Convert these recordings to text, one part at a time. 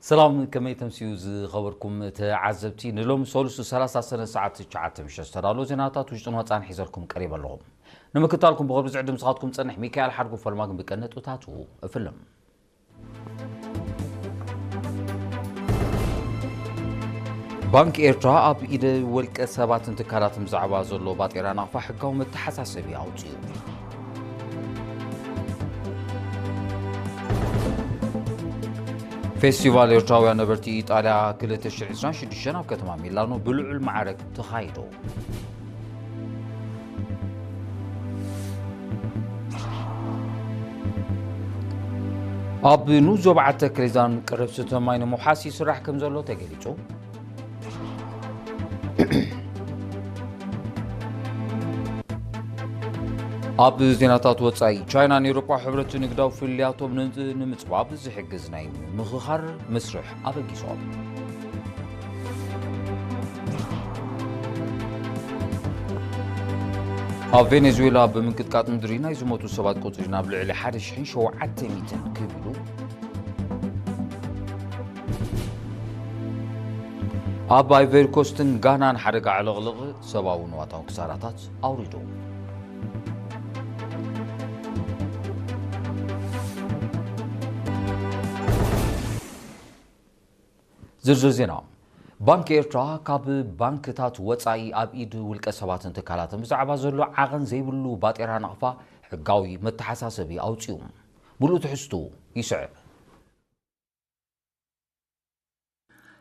ሰላም፣ ከመይ ተምስዩ ዝኸበርኩም ተዓዘብቲ? ንሎሚ ሰሉስ ሰላሳ ሰነ ሰዓት ትሽዓተ ምሸት ዝተዳለወ ዜናታት ውሽጥን ወጻን ሒዘልኩም ቀሪበ ኣለኹ። ንምክታልኩም ብቕርቢ ዝዕድም ስኻትኩም ጸንሕ ሚካኤል ሓድጉ ፈልማ ግን ብቀነጥታቱ እፍልም። ባንክ ኤርትራ ኣብ ኢደ ወልቀ ሰባትን ትካላትን ብዛዕባ ዘሎ ባጤራ ናቕፋ ሕጋዊ መተሓሳሰቢ ኣውጽኡ። ፌስቲቫል ኤርትራውያን ነበርቲ ኢጣልያ ክልተ ሽሕን ዕስራን ሽዱሽተን ኣብ ከተማ ሚላኖ ብልዑል ማዕረግ ተኻይዶ። ኣብ ንኡስ ዞባ ዓዲ ተክሌዛን ቀረብ ስተ ማይ ንምውሓስ ይስራሕ ከም ዘሎ ተገሊጹ። ኣብ ዜናታት ወጻኢ፣ ቻይናን ኤውሮጳ ሕብረት ንግዳዊ ፍልልያቶም ን-፣ ንምጽባብ ዝሕግዝ ናይ ምምኽኻር መስርሕ ኣበጊሶም። ኣብ ቬኔዙዌላ ብምንቅጥቃጥ ምድሪ ናይ ዝሞቱ ሰባት ቁጽሪ ናብ ልዕሊ ሓደ ሽሕን ሸውዓተ ሚእትን ክብ ኢሉ። ኣብ ኣይቨሪ ኮስትን ጋናን ሓደጋ ዕልቕልቕ ሰብኣዊ ንዋታዊ ክሳራታት ኣውሪዱ። ዝርዝር ዜና። ባንክ ኤርትራ ካብ ባንክታት ወጻኢ ኣብ ኢድ ውልቀ ሰባትን ትካላትን ብዛዕባ ዘሎ ዓቐን ዘይብሉ ባጤራ ናቕፋ ሕጋዊ መተሓሳሰቢ ኣውጺኡ። ሙሉእ ትሕዝቱ ይስዕብ።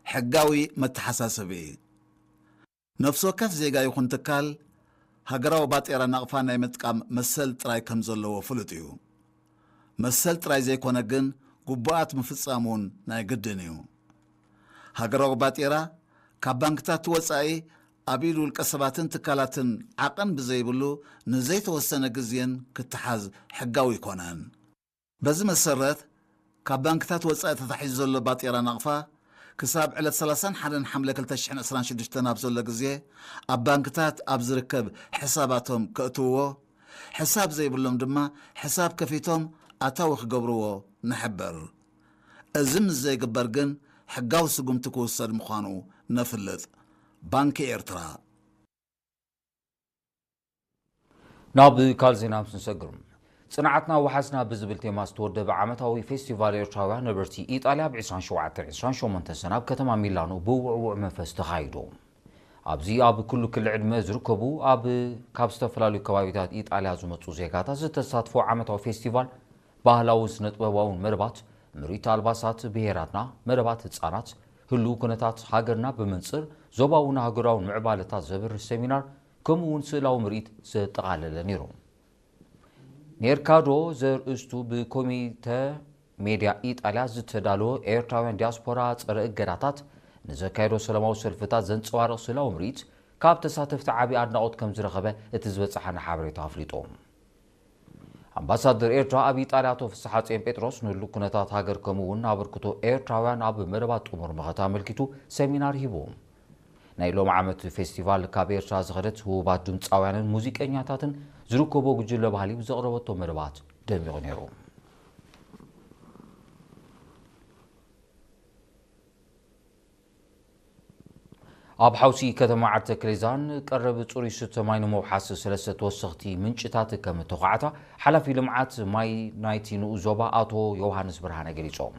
ሕጋዊ መተሓሳሰቢ። ነፍሲ ወከፍ ዜጋ ይኹን ትካል ሃገራዊ ባጤራ ናቕፋ ናይ ምጥቃም መሰል ጥራይ ከም ዘለዎ ፍሉጥ እዩ። መሰል ጥራይ ዘይኮነ ግን ግቡኣት ምፍጻም እውን ናይ ግድን እዩ። ሃገራዊ ባጤራ ካብ ባንክታት ወጻኢ ኣብ ኢድ ውልቀ ሰባትን ትካላትን ዓቐን ብዘይብሉ ንዘይተወሰነ ግዜን ክተሓዝ ሕጋዊ ኣይኮነን። በዚ መሰረት፣ ካብ ባንክታት ወጻኢ ተታሒዙ ዘሎ ባጤራ ናቕፋ፣ ክሳብ ዕለት ሰላሳን ሓደን ሓምለ ክልተ ሽሕን ዕስራን ሽዱሽተን ኣብ ዘሎ ግዜ፣ ኣብ ባንክታት ኣብ ዝርከብ ሕሳባቶም ከእትውዎ፣ ሕሳብ ዘይብሎም ድማ ሕሳብ ከፊቶም ኣታዊ ክገብርዎ ንሕብር። እዚ ምስ ዘይግበር ግን፣ ሕጋዊ ስጉምቲ ክውሰድ ምዃኑ ነፍልጥ። ባንኪ ኤርትራ። ናብ ካልእ ዜና ምስ ንሰግር፣ ጽንዓትና ወሓዝና ብዝብል ቴማ ዝተወደበ ዓመታዊ ፌስቲቫል ኤርትራውያን ነበርቲ ኢጣልያ ኣብ ዕስራን ሸውዓተን ዕስራን ሸሞንተን ሰነ ኣብ ከተማ ሚላኖ ብውዕዉዕ መንፈስ ተኻይዱ። ኣብዚ ኣብ ኩሉ ክሊ ዕድመ ዝርከቡ ኣብ ካብ ዝተፈላለዩ ከባቢታት ኢጣልያ ዝመጹ ዜጋታት ዝተሳትፎ ዓመታዊ ፌስቲቫል ባህላውን ስነ-ጥበባውን መደባት፣ ምርኢት ኣልባሳት ብሄራትና፣ መደባት ህጻናት፣ ህሉው ኩነታት ሃገርና ብመንጽር ዞባውን ኣህጉራውን ምዕባለታት ዘብርህ ሰሚናር፣ ከምኡ እውን ስእላዊ ምርኢት ዘጠቓለለ ነይሩ። ኔርካዶ ዘርእስቱ ብኮሚተ ሜድያ ኢጣልያ ዝተዳለወ ኤርትራውያን ዲያስፖራ ጸረ እገዳታት ንዘካየዶ ሰላማዊ ሰልፍታት ዘንጸባርቕ ስእላዊ ምርኢት፣ ካብ ተሳተፍቲ ዓቢ ኣድናቖት ከም ዝረኸበ እቲ ዝበጻሓና ሓበሬታ ኣፍሊጡ። ኣምባሳደር ኤርትራ ኣብ ኢጣልያ ኣቶ ፍስሓጽዮን ጴጥሮስ ንህሉው ኩነታት ሃገር ከምኡ እውን ኣበርክቶ ኤርትራውያን ኣብ መደባት ጥሙር መኸተ ኣመልኪቱ ሰሚናር ሂቡ። ናይ ሎም ዓመት ፌስቲቫል ካብ ኤርትራ ዝኸደት ህቡባት ድምጻውያንን ሙዚቀኛታትን ዝርከቦ ጉጅለ ባህሊ ብዘቕረበቶ መደባት ደሚቑ ነይሩ። ኣብ ሓውሲ ከተማ ዓዲ ተክሌዛን ቀረብ ጽሩይ ስተ ማይ ንምውሓስ ሰለስተ ተወሰኽቲ ምንጭታት ከም እተዃዕታ ሓላፊ ልምዓት ማይ ናይቲ ንኡስ ዞባ ኣቶ ዮውሃንስ ብርሃነ ገሊጾም።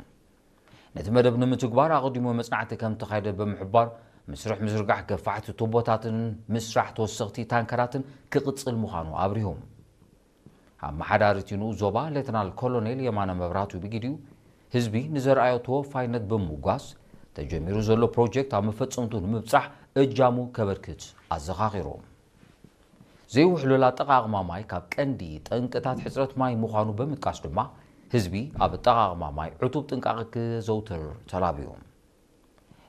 ነቲ መደብ ንምትግባር ኣቐዲሙ መጽናዕቲ ከም እተኻየደ ብምሕባር፣ መስርሕ ምዝርጋሕ ገፋሕቲ ቱቦታትን ምስራሕ ተወሰኽቲ ታንከራትን ክቕጽል ምዃኑ ኣብሪሁ። ኣመሓዳሪ እቲ ንኡስ ዞባ ሌተናል ኮሎኔል የማነ መብራህቱ ብግዲኡ፣ ህዝቢ ንዘርኣዮ ተወፋይነት ብምውጋስ፣ ተጀሚሩ ዘሎ ፕሮጀክት ኣብ መፈጸምቱ ንምብጻሕ እጃሙ ከበርክት ኣዘኻኺሩ። ዘይውሕሉል ኣጠቓቕማ ማይ ካብ ቀንዲ ጠንቅታት ሕጽረት ማይ ምዃኑ ብምጥቃስ ድማ፣ ህዝቢ ኣብ ኣጠቓቕማ ማይ ዕቱብ ጥንቃቐ ክዘውትር ተላብዩ።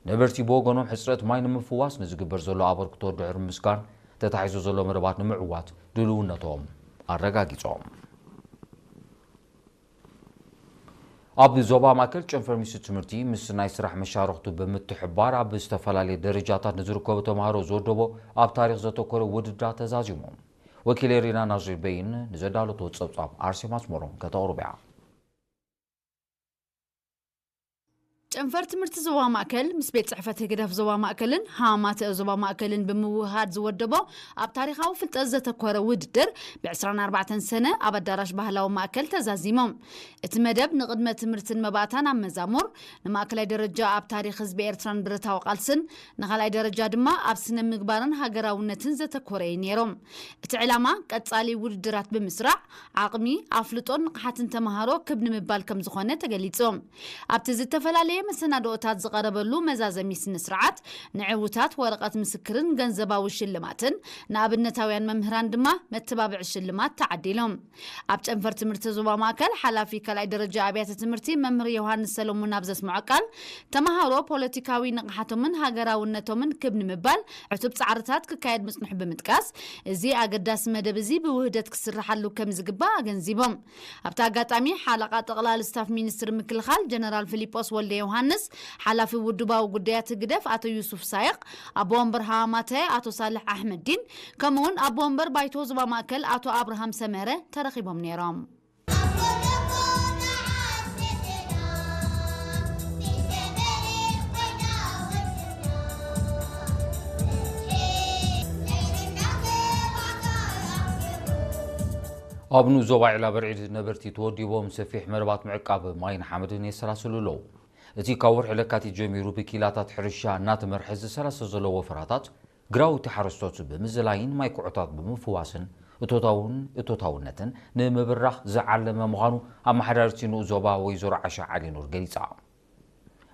ነበርቲ ብወገኖም ሕጽረት ማይ ንምፍዋስ ንዝግበር ዘሎ ኣበርክቶ ድሕሪ ምስጋን፣ ተታሒዙ ዘሎ መደባት ንምዕዋት ድልውነቶም ኣረጋጊጾም። ኣብ ዞባ ማእከል ጨንፈር ሚኒስትሪ ትምህርቲ ምስ ናይ ስራሕ መሻርኽቱ ብምትሕብባር ኣብ ዝተፈላለየ ደረጃታት ንዝርከቡ ተምሃሮ ዝወደቦ ኣብ ታሪኽ ዘተኮረ ውድድራት ተዛዚሙ። ወኪል ኤሪና ናዝሪ በይን ንዘዳለቶ ጸብጻብ ኣርሴማ ኣስመሮም ከተቕርብ እያ። ጨንፈር ትምህርቲ ዞባ ማእከል ምስ ቤት ጽሕፈት ህግደፍ ዞባ ማእከልን ሃማተ ዞባ ማእከልን ብምውህሃድ ዝወደቦ ኣብ ታሪኻዊ ፍልጠት ዘተኮረ ውድድር ብ24 ሰነ ኣብ ኣዳራሽ ባህላዊ ማእከል ተዛዚሞም። እቲ መደብ ንቕድመ ትምህርትን መባእታን ኣብ መዛሙር፣ ንማእከላይ ደረጃ ኣብ ታሪኽ ህዝቢ ኤርትራን ብረታዊ ቃልስን፣ ንኻልኣይ ደረጃ ድማ ኣብ ስነ ምግባርን ሃገራውነትን ዘተኮረ እዩ ነይሮም። እቲ ዕላማ ቀጻሊ ውድድራት ብምስራዕ ዓቕሚ፣ ኣፍልጦን ንቕሓትን ተመሃሮ ክብ ንምባል ከም ዝኾነ ተገሊጾም። ኣብቲ ዝተፈላለየ መሰናድኦታት ዝቐረበሉ መዛዘሚ ስነ ስርዓት ንዕውታት ወረቐት ምስክርን ገንዘባዊ ሽልማትን፣ ንኣብነታውያን መምህራን ድማ መተባብዒ ሽልማት ተዓዲሎም። ኣብ ጨንፈር ትምህርቲ ዞባ ማእከል ሓላፊ ካልኣይ ደረጃ ኣብያተ ትምህርቲ መምህር ዮሃንስ ሰሎሞን ኣብ ዘስምዖ ቃል፣ ተመሃሮ ፖለቲካዊ ንቕሓቶምን ሃገራውነቶምን ክብ ንምባል ዕቱብ ጻዕርታት ክካየድ ምጽንሑ ብምጥቃስ፣ እዚ ኣገዳሲ መደብ እዚ ብውህደት ክስርሓሉ ከም ዝግባእ ኣገንዚቦም። ኣብቲ ኣጋጣሚ ሓለቓ ጠቕላሊ ስታፍ ሚኒስትሪ ምክልኻል ጀነራል ፊሊጶስ ወልደ ዮሃንስ፣ ሓላፊ ውድባዊ ጉዳያት ህግደፍ ኣቶ ዩሱፍ ሳይቕ፣ ኣቦ ወንበር ሃማተ ኣቶ ሳልሕ ኣሕመዲን፣ ከምኡውን ኣቦ ወንበር ባይቶ ዞባ ማእከል ኣቶ ኣብርሃም ሰመረ ተረኺቦም ነይሮም። ኣብ ንኡስ ዞባ ዒላ በርዒድ ነበርቲ ተወዲቦም ሰፊሕ መረባት ምዕቃብ ማይን ሓመድን የሰላስሉ ኣለዉ። እቲ ካብ ወርሒ ለካቲት ጀሚሩ ብኪላታት ሕርሻ እናተመርሐ ዝሰላሰል ዘሎ ወፈራታት፣ ግራውቲ ሓረስቶት ብምዝላይን ማይ ኩዖታት ብምፍዋስን እቶታውን እቶታውነትን ንምብራኽ ዝዓለመ ምዃኑ ኣመሓዳሪት ንኡስ ዞባ ወይዘሮ ዓሻ ዓሊኑር ገሊጻ።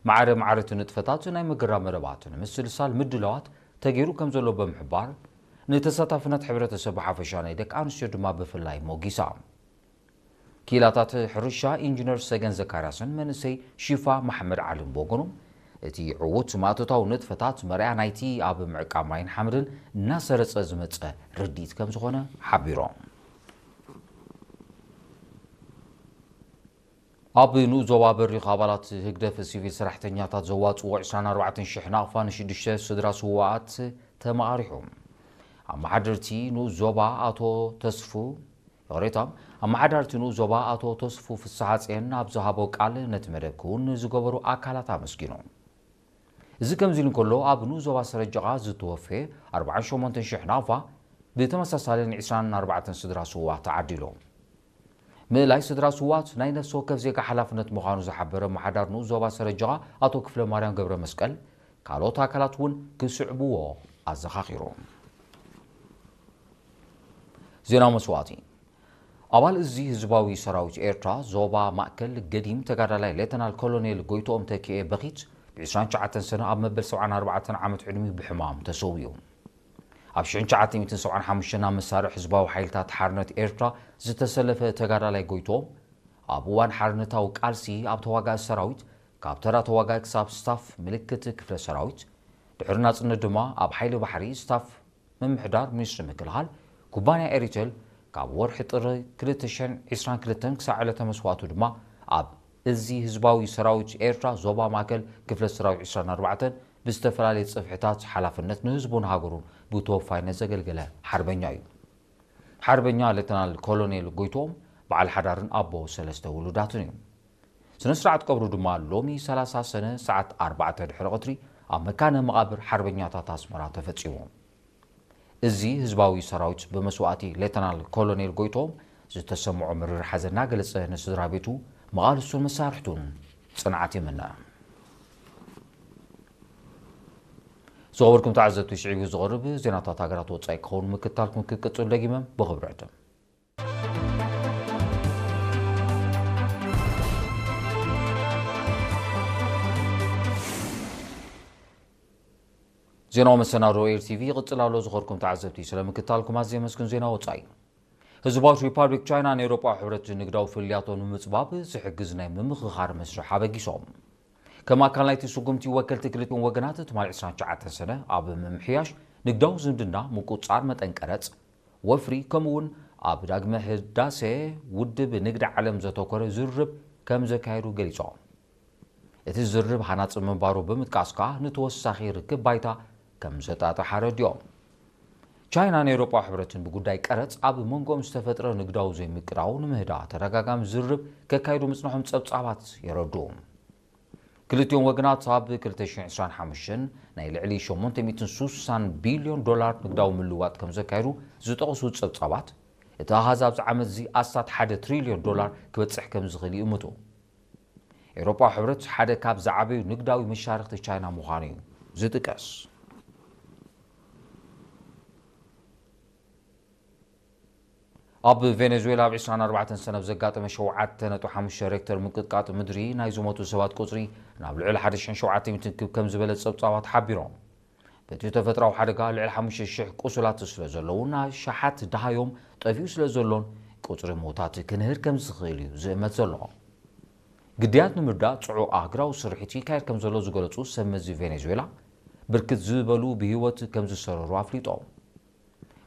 ማዕረ ማዕረ እቲ ንጥፈታት ናይ ምግራብ መረባት ንምስልሳል ምድላዋት ተገይሩ ከም ዘሎ ብምሕባር፣ ንተሳታፍነት ሕብረተሰብ ብሓፈሻ ናይ ደቂ ኣንስትዮ ድማ ብፍላይ ሞጊሳ። ክኢላታት ሕርሻ ኢንጂነር ሰገን ዘካርያስን መንእሰይ ሺፋ መሓመድ ዓልን ብወገኖም፣ እቲ ዕዉት ማእቶታዊ ንጥፈታት መርኣያ ናይቲ ኣብ ምዕቃብ ማይን ሓመድን እናሰረጸ ዝመጸ ርድኢት ከም ዝኾነ ሓቢሮም። ኣብ ንኡስ ዞባ በሪኽ ኣባላት ህግደፍ ሲቪል ሰራሕተኛታት ዘዋጽዎ ዕስራን ኣርባዕተን ሽሕ ናቕፋ ንሽዱሽተ ስድራ ስውኣት ተመቓሪሑ። ኣመሓደርቲ ንኡስ ዞባ ኣቶ ተስፉ፣ ይቕሬታ፣ ኣመሓዳርቲ ንኡስ ዞባ ኣቶ ተስፉ ፍስሓጽየን ኣብ ዝሃቦ ቃል፣ ነቲ መደብ ክውን ንዝገበሩ ኣካላት ኣመስጊኑ። እዚ ከምዚ ኢሉ እንከሎ፣ ኣብ ንኡስ ዞባ ሰረጀቓ ዝተወፈየ ኣርባዓን ሸሞንተን ሽሕ ናቕፋ ብተመሳሳሊ ን ዕስራን ኣርባዕተን ስድራ ስውኣት ተዓዲሉ። ምእላይ ስድራ ስውኣት ናይ ነፍሲ ወከፍ ዜጋ ሓላፍነት ምዃኑ ዝሓበረ ኣመሓዳሪ ንኡስ ዞባ ሰረጀቓ ኣቶ ክፍለ ማርያም ገብረ መስቀል፣ ካልኦት ኣካላት እውን ክስዕብዎ ኣዘኻኺሩ። ዜና መስዋእቲ። ኣባል እዚ ህዝባዊ ሰራዊት ኤርትራ ዞባ ማእከል ገዲም ተጋዳላይ ሌተናል ኮሎኔል ጎይትኦም ተኪኤ በኺት ብ ዕስራን ትሽዓተን ሰነ ኣብ መበል ሰብዓን ኣርባዕተን ዓመት ዕድሚኡ ብሕማም ተሰዊኡ። ኣብ ሽሕን ትሽዓተ ሚእትን ሰብዓን ሓሙሽተን ኣብ መሳርዕ ህዝባዊ ሓይልታት ሓርነት ኤርትራ ዝተሰለፈ ተጋዳላይ ጎይትኦም፣ ኣብ እዋን ሓርነታዊ ቃልሲ ኣብ ተዋጋኢ ሰራዊት፣ ካብ ተራ ተዋጋኢ ክሳብ ስታፍ ምልክት ክፍለ ሰራዊት፣ ድሕሪ ናጽነት ድማ ኣብ ሓይሊ ባሕሪ ስታፍ ምምሕዳር ሚኒስትሪ ምክልኻል፣ ኩባንያ ኤሪቴል፣ ካብ ወርሒ ጥሪ ክልተ ሽሕን ዕስራን ክልተን ክሳዕ ዕለተ መስዋእቱ ድማ ኣብ እዚ ህዝባዊ ሰራዊት ኤርትራ ዞባ ማእከል ክፍለ ሰራዊት ዕስራን ኣርባዕተን ብዝተፈላለየ ጽፍሕታት ሓላፍነት ንህዝቡን ሃገሩን ብተወፋይነት ዘገልገለ ሓርበኛ እዩ። ሓርበኛ ሌተናል ኮሎኔል ጎይትኦም በዓል ሓዳርን ኣቦ ሰለስተ ውሉዳትን እዩ። ስነ ስርዓት ቀብሩ ድማ ሎሚ ሰላሳ ሰነ ሰዓት ኣርባዕተ ድሕሪ ቀትሪ ኣብ መካነ መቓብር ሓርበኛታት ኣስመራ ተፈጺሙ። እዚ ህዝባዊ ሰራዊት ብመስዋእቲ ሌተናል ኮሎኔል ጎይትኦም ዝተሰምዖ መሪር ሓዘን እናገለጸ፣ ንስድራ ቤቱ፣ መቓልስቱን መሳርሕቱን ጽንዓት ይምነ። ዝኸበርኩም ተዓዘብቲ፣ ስዒቡ ዝቐርብ ዜናታት ሃገራት ወጻኢ ክኸውን ምክታልኩም ክቅጽል ደጊመ ብኽብሪ ዕድም። ዜናዊ መሰናዶ ኤር ቲቪ ይቕጽል ኣሎ። ዝኸርኩም ተዓዘብቲ፣ ስለ ምክታልኩም ኣዝየ የመስግን። ዜና ወጻኢ። ህዝባዊት ሪፓብሊክ ቻይና ንኤውሮጳዊ ሕብረት ንግዳዊ ፍልልያቶ ንምጽባብ ዝሕግዝ ናይ ምምኽኻር መስርሕ ኣበጊሶም። ከም ኣካል ናይቲ ስጉምቲ፣ ወከልቲ ክልቲኦም ወገናት ትማሊ ዕስራን ትሽዓተን ሰነ ኣብ ምምሕያሽ ንግዳዊ ዝምድና፣ ምቁጽጻር መጠን ቀረጽ፣ ወፍሪ፣ ከምኡ'ውን ኣብ ዳግመ ህዳሴ ውድብ ንግዲ ዓለም ዘተኮረ ዝርርብ ከም ዘካየዱ ገሊጾም። እቲ ዝርርብ ሃናጺ ምንባሩ ብምጥቃስ ከኣ፣ ንተወሳኺ ርክብ ባይታ ከም ዘጣጥሕ ኣረዲኦም። ቻይናን ኤውሮጳዊ ሕብረትን ብጉዳይ ቀረጽ ኣብ መንጎኦም ዝተፈጥረ ንግዳዊ ዘይምቅዳው ንምህዳእ ተደጋጋሚ ዝርርብ ከካይዱ ምጽንሖም ጸብጻባት የረድኡ። ክልቲኦም ወገናት ኣብ ክልተ ሽሕን ዕስራን ሓሙሽተን ናይ ልዕሊ ሸሞንተ ሚእትን ሱሳን ቢልዮን ዶላር ንግዳዊ ምልውዋጥ ከም ዘካየዱ ዝጠቕሱ ጸብጻባት፣ እቲ ኣሃዝ ኣብዚ ዓመት እዚ ኣስታት ሓደ ትሪልዮን ዶላር ክበጽሕ ከም ዝኽእል ይእምቱ። ኤውሮጳዊ ሕብረት ሓደ ካብ ዝዓበዩ ንግዳዊ መሻርኽቲ ቻይና ምዃኑ እዩ ዝጥቀስ። ኣብ ቬኔዙዌላ ኣብ ዕስራን ኣርባዕተን ሰነ ብዘጋጠመ ሸውዓተ ነጥቢ ሓሙሽተ ሬክተር ምንቅጥቃጥ ምድሪ ናይ ዝሞቱ ሰባት ቁጽሪ ናብ ልዕሊ ሓደ ሽሕን ሸውዓተ ሚእትን ክብ ከም ዝበለ ጸብጻባት ሓቢሮም። በቲ ተፈጥራዊ ሓደጋ ልዕሊ ሓሙሽተ ሽሕ ቁሱላት ስለ ዘለዉን ኣሽሓት ደሃዮም ጠፊኡ ስለ ዘሎን ቁጽሪ ምዉታት ክንህር ከም ዝኽእል እዩ ዝእመት ዘሎ። ግዳያት ንምርዳእ ጽዑቕ ኣህግራዊ ስርሒት ይካየድ ከም ዘሎ ዝገለጹ ሰብ መዚ ቬኔዙዌላ፣ ብርክት ዝበሉ ብህይወት ከም ዝሰረሩ ኣፍሊጦም።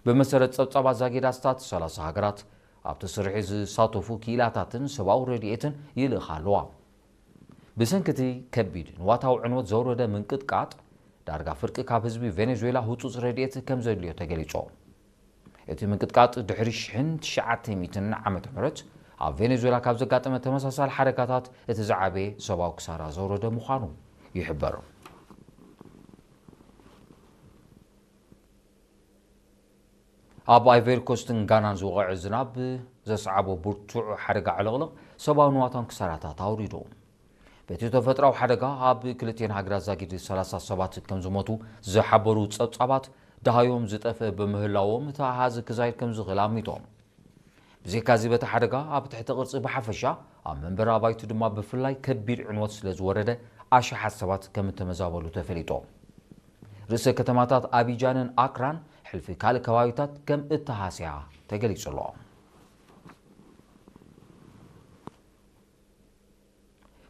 ብመሰረት ጸብጻባት ዛጊዳ ስታት፣ ሰላሳ ሃገራት ኣብቲ ስርሒት ዝሳተፉ ክኢላታትን ሰብኣዊ ረድኤትን ይልእኻ ኣለዋ። ብሰንኪ እቲ ከቢድ ንዋታዊ ዕንወት ዘውረደ ምንቅጥቃጥ፣ ዳርጋ ፍርቂ ካብ ህዝቢ ቬኔዙዌላ ህጹጽ ረድኤት ከም ዘድልዮ ተገሊጹ። እቲ ምንቅጥቃጥ ድሕሪ ሽሕን ትሽዓተ ሚእትን ዓመተ ምህረት ኣብ ቬኔዙዌላ ካብ ዘጋጠመ ተመሳሳሊ ሓደጋታት እቲ ዝዓበየ ሰብኣዊ ክሳራ ዘውረደ ምዃኑ ይሕበር። ኣብ ኣይቨሪ ኮስትን ጋናን ዝወቕዐ ዝናብ ዘስዓቦ ብርቱዕ ሓደጋ ዕልቕልቕ ሰብኣዊ ንዋታን ክሳራታት ኣውሪዱ። በቲ ተፈጥራዊ ሓደጋ ኣብ ክልቲኤን ሃገራት ዛጊድ ሰላሳ ሰባት ከም ዝሞቱ ዝሓበሩ ጸብጻባት፣ ደሃዮም ዝጠፍአ ብምህላዎም እቲ ኣሃዝ ክዛይድ ከም ዝኽእል ኣሚቶም። ብዘይካዚ በቲ ሓደጋ ኣብ ትሕቲ ቅርጺ ብሓፈሻ ኣብ መንበሪ ኣባይቲ ድማ ብፍላይ ከቢድ ዕንወት ስለ ዝወረደ ኣሽሓት ሰባት ከም እተመዛበሉ ተፈሊጡ። ርእሰ ከተማታት ኣቢጃንን ኣክራን ሕልፊ ካልእ ከባቢታት ከም እተሃስያ ተገሊጹ ኣሎ።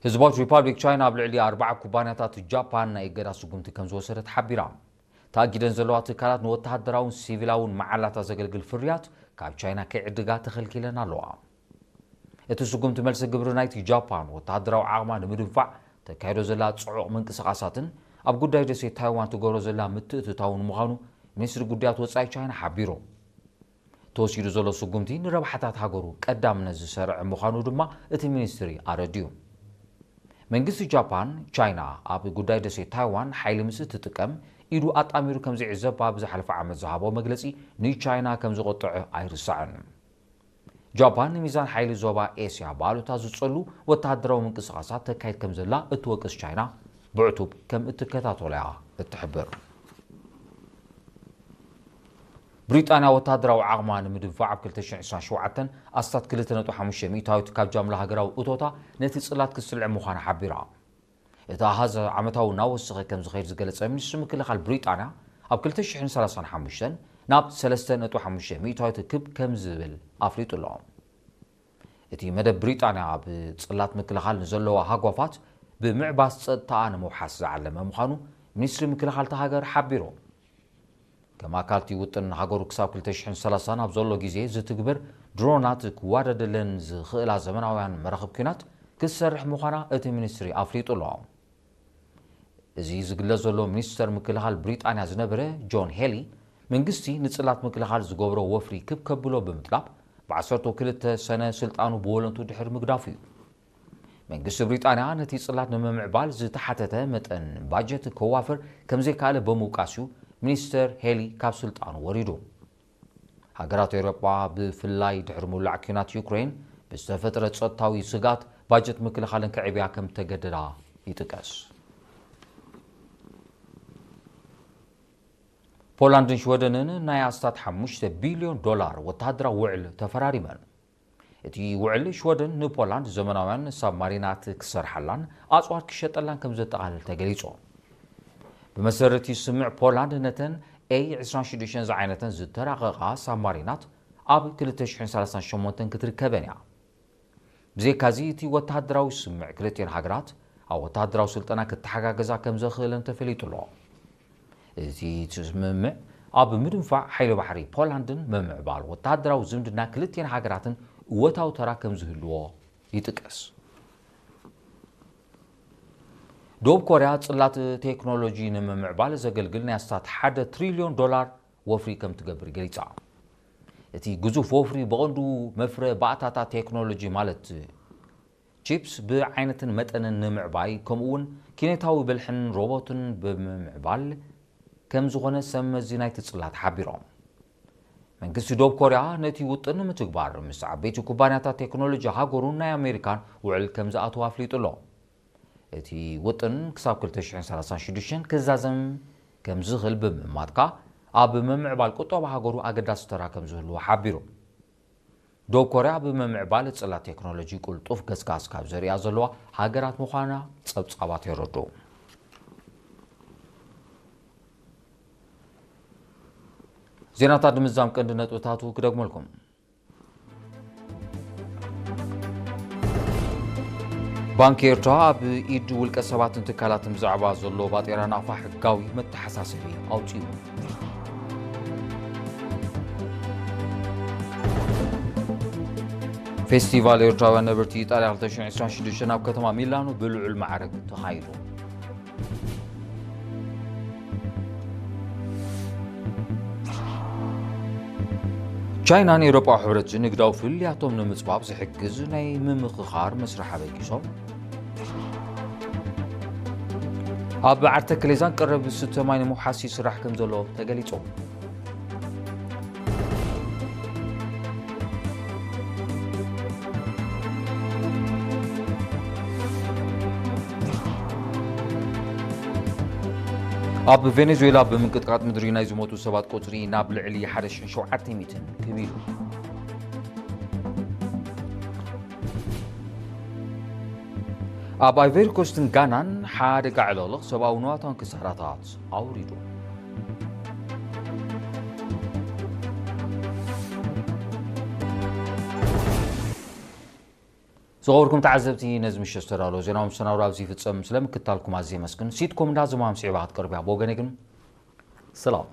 ህዝባዊት ሪፓብሊክ ቻይና ኣብ ልዕሊ ኣርባዓ ኩባንያታት ጃፓን ናይ እገዳ ስጉምቲ ከም ዝወሰደት ሓቢራ። ተኣጊደን ዘለዋ ትካላት ንወተሃደራውን ሲቪላውን መዓላታ ዘገልግል ፍርያት ካብ ቻይና ከይዕድጋ ተኸልኪለን ኣለዋ። እቲ ስጉምቲ መልሲ ግብሪ ናይቲ ጃፓን ወተሃደራዊ ዓቕማ ንምድንፋዕ ተካይዶ ዘላ ጽዑቕ ምንቅስቓሳትን ኣብ ጉዳይ ደሴት ታይዋን ትገብሮ ዘላ ምትእትታውን ምዃኑ ሚኒስትሪ ጉዳያት ወጻኢ ቻይና ሓቢሩ። ተወሲዱ ዘሎ ስጉምቲ ንረብሓታት ሃገሩ ቀዳምነት ዝሰርዐ ምዃኑ ድማ እቲ ሚኒስትሪ ኣረዲኡ። መንግስቲ ጃፓን፣ ቻይና ኣብ ጉዳይ ደሴት ታይዋን ሓይሊ ምስ እትጥቀም ኢዱ ኣጣሚሩ ከም ዝዕዘብ ኣብ ዝሓለፈ ዓመት ዝሃቦ መግለጺ ንቻይና ከም ዝቖጥዐ ኣይርሳዕን። ጃፓን ንሚዛን ሓይሊ ዞባ ኤስያ ብኣሉታ ዝጸሉ ወተሃደራዊ ምንቅስቓሳት ተካይድ ከም ዘላ እትወቅስ ቻይና፣ ብዕቱብ ከም እትከታተሎ እያ እትሕብር። ብሪጣንያ ወተሃደራዊ ዓቕማ ንምድንፋዕ ኣብ ክልተ ሽሕን ዕስራን ሸውዓተን ኣስታት ክልተ ነጥቢ ሓሙሽተ ሚእታዊት ካብ ጃምላ ሃገራዊ እቶታ ነቲ ጽላት ክትስልዕ ምዃና ሓቢራ። እቲ ኣሃዝ ዓመታዊ እናወሰኸ ከም ዝኸይድ ዝገለጸ ሚኒስትሪ ምክልኻል ብሪጣንያ፣ ኣብ ክልተ ሽሕን ሰላሳን ሓሙሽተን ናብ ሰለስተ ነጥቢ ሓሙሽተ ሚእታዊት ክብ ከም ዝብል ኣፍሊጡ ኣሎ። እቲ መደብ ብሪጣንያ ኣብ ጽላት ምክልኻል ንዘለዋ ሃጓፋት ብምዕባስ ጸጥታኣ ንምውሓስ ዝዓለመ ምዃኑ ሚኒስትሪ ምክልኻል እታ ሃገር ሓቢሩ። ከም ኣካል እቲ ውጥን ሃገሩ ክሳብ ክልተ ሽሕን ሰላሳን ኣብ ዘሎ ግዜ ዝትግበር ድሮናት ክዋደደለን ዝኽእላ ዘመናውያን መራኽብ ኲናት ክትሰርሕ ምዃና እቲ ሚኒስትሪ ኣፍሊጡ ኣሎ። እዚ ዝግለጽ ዘሎ ሚኒስተር ምክልኻል ብሪጣንያ ዝነበረ ጆን ሄሊ፣ መንግስቲ ንጽላት ምክልኻል ዝገብሮ ወፍሪ ክብ ከብሎ ብምጥላብ፣ ብዓሰርተ ክልተ ሰነ ስልጣኑ ብወለንቱ ድሕሪ ምግዳፉ እዩ። መንግስቲ ብሪጣንያ ነቲ ጽላት ንምምዕባል ዝተሓተተ መጠን ባጀት ከዋፍር ከም ዘይከኣለ ብምውቃስ እዩ ሚኒስተር ሄሊ ካብ ስልጣኑ ወሪዱ። ሃገራት ኤውሮጳ፣ ብፍላይ ድሕሪ ምውላዕ ኲናት ዩክሬን ብዝተፈጥረ ጸጥታዊ ስግኣት፣ ባጀት ምክልኻለን ከዕብያ ከም እተገደዳ ይጥቀስ። ፖላንድን ሽወደንን ናይ ኣስታት ሓሙሽተ ቢልዮን ዶላር ወተሃደራዊ ውዕል ተፈራሪመን። እቲ ውዕል ሽወደን ንፖላንድ ዘመናውያን ሳብማሪናት ክሰርሓላን ኣጽዋር ክሸጠላን ከም ዘጠቓልል ተገሊጹ። ብመሰረት እቲ ስምምዕ፣ ፖላንድ ነተን ኤይ ዕስራን ሽዱሽተን ዝዓይነተን ዝተራቐቓ ሳብማሪናት ኣብ ክልተ ሽሕን ሰላሳን ሸሞንተን ክትርከበን እያ። ብዘይካዚ፣ እቲ ወተሃደራዊ ስምምዕ ክልቲኤን ሃገራት ኣብ ወተሃደራዊ ስልጠና ክተሓጋገዛ ከም ዘኽእለን ተፈሊጡ ኣሎ። እዚ ስምምዕ ኣብ ምድንፋዕ ሓይሊ ባሕሪ ፖላንድን ምምዕባል ወተሃደራዊ ዝምድና ክልቲኤን ሃገራትን እወታዊ ተራ ከም ዝህልዎ ይጥቀስ። ደቡብ ኮርያ ጽላት ቴክኖሎጂ ንምምዕባል ዘገልግል ናይ ኣስታት ሓደ ትሪልዮን ዶላር ወፍሪ ከም ትገብር ገሊጻ። እቲ ግዙፍ ወፍሪ ብቐንዱ መፍረ ባእታታት ቴክኖሎጂ ማለት ቺፕስ ብዓይነትን መጠንን ንምዕባይ፣ ከምኡ እውን ኪነታዊ ብልሕን ሮቦትን ብምምዕባል ከም ዝኾነ ሰብ መዚ ናይቲ ጽላት ሓቢሮም። መንግስቲ ደቡብ ኮርያ ነቲ ውጥን ንምትግባር ምስ ዓበይቲ ኩባንያታት ቴክኖሎጂ ሃገሩን ናይ ኣሜሪካን ውዕል ከም ዝኣተወ ኣፍሊጡ ኣሎ። እቲ ውጥን ክሳብ ክልተ ሽሕን ሰላሳን ሽዱሽተን ክዛዘም ከም ዝኽእል ብምእማት ከኣ፣ ኣብ ምምዕባል ቁጠባ ሃገሩ ኣገዳሲ ተራ ከም ዝህልዎ ሓቢሩ። ደቡብ ኮርያ ኣብ ምምዕባል ጽላት ቴክኖሎጂ ቅልጡፍ ገስጋስ ካብ ዘርእያ ዘለዋ ሃገራት ምዃና ጸብጻባት የረድኡ። ዜናታት ንምዝዛም ቀንዲ ነጥብታቱ ክደግመልኩም። ባንኪ ኤርትራ ኣብ ኢድ ውልቀ ሰባትን ትካላትን ብዛዕባ ዘሎ ባጤራ ናቕፋ ሕጋዊ መተሓሳሰቢ ኣውጺኡ። ፌስቲቫል ኤርትራውያን ነበርቲ ኢጣልያ ክልተ ሽሕን ዕስራን ሽዱሽተን ኣብ ከተማ ሚላኖ ብልዑል ማዕረግ ተኻይዱ። ቻይናን ኤውሮጳዊ ሕብረትን ንግዳዊ ፍልልያቶም ንምጽባብ ዝሕግዝ ናይ ምምኽኻር መስርሕ ኣበጊሶም። ኣብ ዓርተ ክሌዛን ቀረብ ዝስተ ማይ ንምውሓስ ይስራሕ ከም ዘሎ ተገሊጹ። ኣብ ቬኔዙዌላ ብምንቅጥቃጥ ምድሪ ናይ ዝሞቱ ሰባት ቁጽሪ ናብ ልዕሊ ሓደ ሽሕን ሸውዓተ ሚእትን ክብ ኢሉ። ኣብ ኣይቨሪ ኮስትን ጋናን ሓደጋ ዕልቕልቕ ሰብኣዊ ንዋታን ክሳራታት ኣውሪዱ። ዝኸበርኩም ተዓዘብቲ፣ ነዚ ምሸት ዝተዳለወ ዜናዊ መሰናዶ ኣብዚ ይፍጸም። ስለ ምክትታልኩም ኣዝየ የመስግን። ሲትኮም እንዳ ዝማም ስዒባ ክትቀርብያ ብወገነይ ግን ሰላም።